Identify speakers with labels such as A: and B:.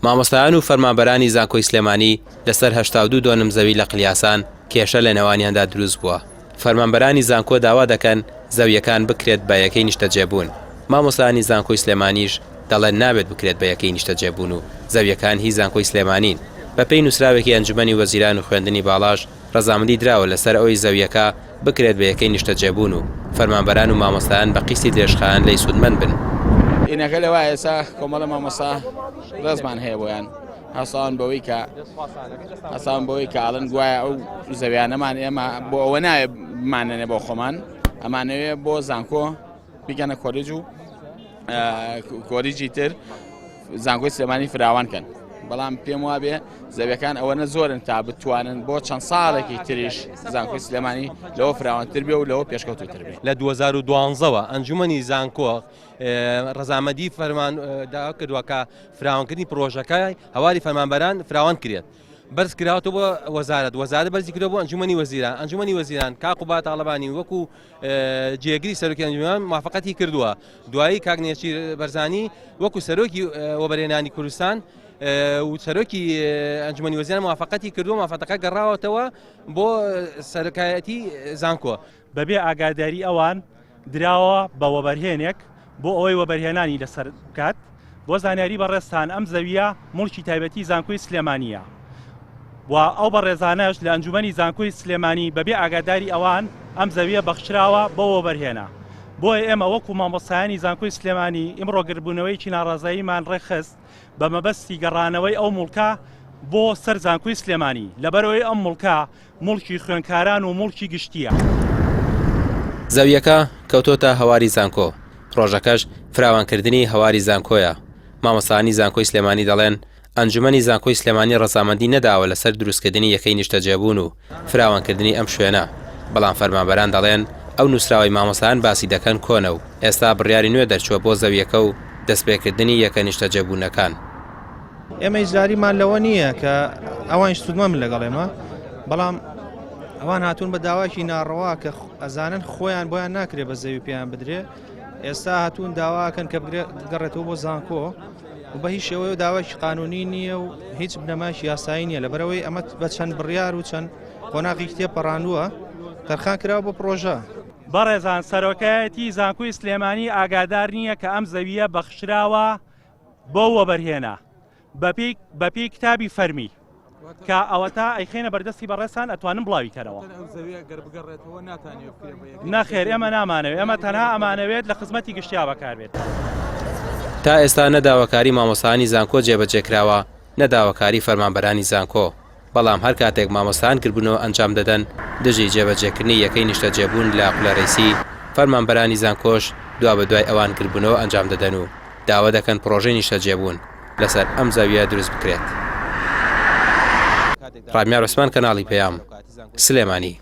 A: مامۆستایان و فەرمانبەرانی زانکۆی سلێمانی لەسەر 82 دۆنم زەوی لە قلیاسان کێشە لە نێوانیاندا دروست بووە. فەرمانبەرانی زانکۆ داوا دەکەن زەوییەکان بکرێت بە یەکەی نیشتەجێبوون، مامۆستایانی زانکۆی سلێمانیش دەڵێن نابێت بکرێت بە یەکەی نیشتەجێبوون و زەوییەکان هی زانکۆی سلێمانین. بەپێی نووسراوێکی ئەنجومەنی وەزیران و خوێندنی باڵاش ڕەزامەندی دراوە لەسەر ئەوەی زەوییەکە بکرێت بە یەکەی نیشتەجێبوون و فەرمانبەران و مامۆستایان بە قیستی درێژخایەن لێی سوودمەند بن.
B: ئینەکە لەوە ئێستا کۆمەڵە مامۆستا ڕێزمان هەیە بۆیان هەساون بەوەی کە هەساون بەوەی کە ئاڵن گوایە ئەو زەویانەمان ئێمە بۆ ئەوە ناوێ بمانەنێ بۆ خۆمان ئەمانەوێ بۆ زانکۆ بیکەنە کۆلیج و کۆلیجی تر زانکۆی سلێمانی فراوان کەن بەڵام پێم وابێ زەویەکان ئەوەنە زۆرن تا بتوانن بۆ چەند ساڵێکی تریش زانکۆی سلێمانی لەوە فراوانتر بێ و لەوە پێشکەوتوتر بێ.
C: لە 2012ەوە ئەنجومەنی زانکۆ ڕەزامەندی فەرمان داوا کردووە کە فراوانکردنی پرۆژەکە هەواری فەرمانبەران فراوان کرێت بەرز کراوەتەوە بۆ وەزارەت وەزارەت بەرزی کردووە بۆ ئەنجومەنی وەزیران ئەنجومەنی وەزیران کاک قوباد تاڵەبانی وەکو جێگری سەرۆکی ئەنجومەن موافقەتی کردووە دوایی کاک نێچیر بەرزانی وەکو سەرۆکی وەبەرهێنانی کوردستان و سەرۆکی ئەنجومەنی وەزیران موافقەتی کردووە موافقەتەکە گەڕاوەتەوە بۆ سەرۆکایەتی زانکۆ.
D: بەبێ ئاگاداری ئەوان دراوە بە وەبەرهێنێک بۆ ئەوەی وەبەرهێنانی لەسەر بکات، بۆ زانیاری بەڕێزتان ئەم زەوییە موڵکی تایبەتی زانکۆی سلێمانییە و ئەو بەڕێزانەش لە ئەنجومەنی زانکۆی سلێمانی بەبێ ئاگاداری ئەوان ئەم زەوییە بەخشراوە بەو وەبەرهێنە بۆیە ئێمە وەکو مامۆستایانی زانکۆی سلێمانی ئیمڕۆ گردبوونەوەیەکی ناڕازاییمان ڕێکخست بە مەبەستی گەڕانەوەی ئەو موڵکە بۆ سەر زانکۆی سلێمانی لەبەرئەوەی ئەم موڵکە موڵکی خوێندکاران و موڵکی گشتییە.
A: زەوییەکە کەوتۆتە هەواری زانکۆ، پڕۆژەکەش فراوانکردنی هەواری زانکۆیە، مامۆستایانی زانکۆی سلێمانی دەڵێن، ئەنجومەنی زانکۆی سلێمانی ڕەزامەندی نەداوە لەسەر دروستکردنی یەکەی نیشتەجێبوون و فراوانکردنی ئەم شوێنە، بەڵام فەرمانبەران دەڵێن، ئەو نووسراوەی مامۆستایان باسی دەکەن کۆنە و ئێستا بڕیاری نوێ دەرچووە بۆ زەوییەکە و دەستپێکردنی یەکە نیشتەجێبوونەکان.
E: ئێمە هیچ لاریمان لەوە نییە کە ئەوانیش سوودمەند بن لەگەڵ ئێمە بەڵام ئەوان هاتوون بە داواکی ناڕەوا کە ئەزانن خۆیان بۆیان ناکرێ بە زەوی پێیان بدرێ ئێستا هاتوون داواکەن کە بگەڕێتەوە بۆ زانکۆ و بە هیچ شێوەیە داواکی قانونی نییە و هیچ بنەمایکی یاسایی نییە لەبەرەوەی ئەمە بە چەند بڕیار و چەند قۆناغی تێپەڕاندووە تەرخان کراوە بۆ پرۆژە.
D: بەڕێزان سەرۆکایەتی زانکۆی سلێمانی ئاگادار نییە کە ئەم زەوییە بەخشراوە بۆ وەبەرهێنا بەپێی بەپێی کتابی فەرمی کە ئەوەتا ئەیخێنە بەردەستی بەڕێزتان ئەتوانن بڵاوی کەرەوە. نەخێر ئێمە نامانەوێت ئێمە تەنها ئەمانەوێت لە خزمەتی گشتیا بەکاربێت.
A: تا ئێستا نە داواکاری مامۆستایانی زانکۆ جێبەجێکراوە نە داواکاری فەرمانبەرانی زانکۆ. بەڵام هەر کاتێک مامۆستایان گربوونەوە ئەنجام دەدەن دژی جێبەجێکردنی یەکەی نیشتەجێبوون لە قولەرەیسی، فەرمانبەرانی زانکۆش دوابەدوای ئەوان گربوونەوە ئەنجام دەدەن و داوا دەکەن پڕۆژەی نیشتەجێبوون لەسەر ئەم زەوییە دروست بکرێت. ڕامیار عوسمان کەناڵی پەیام، سلێمانی.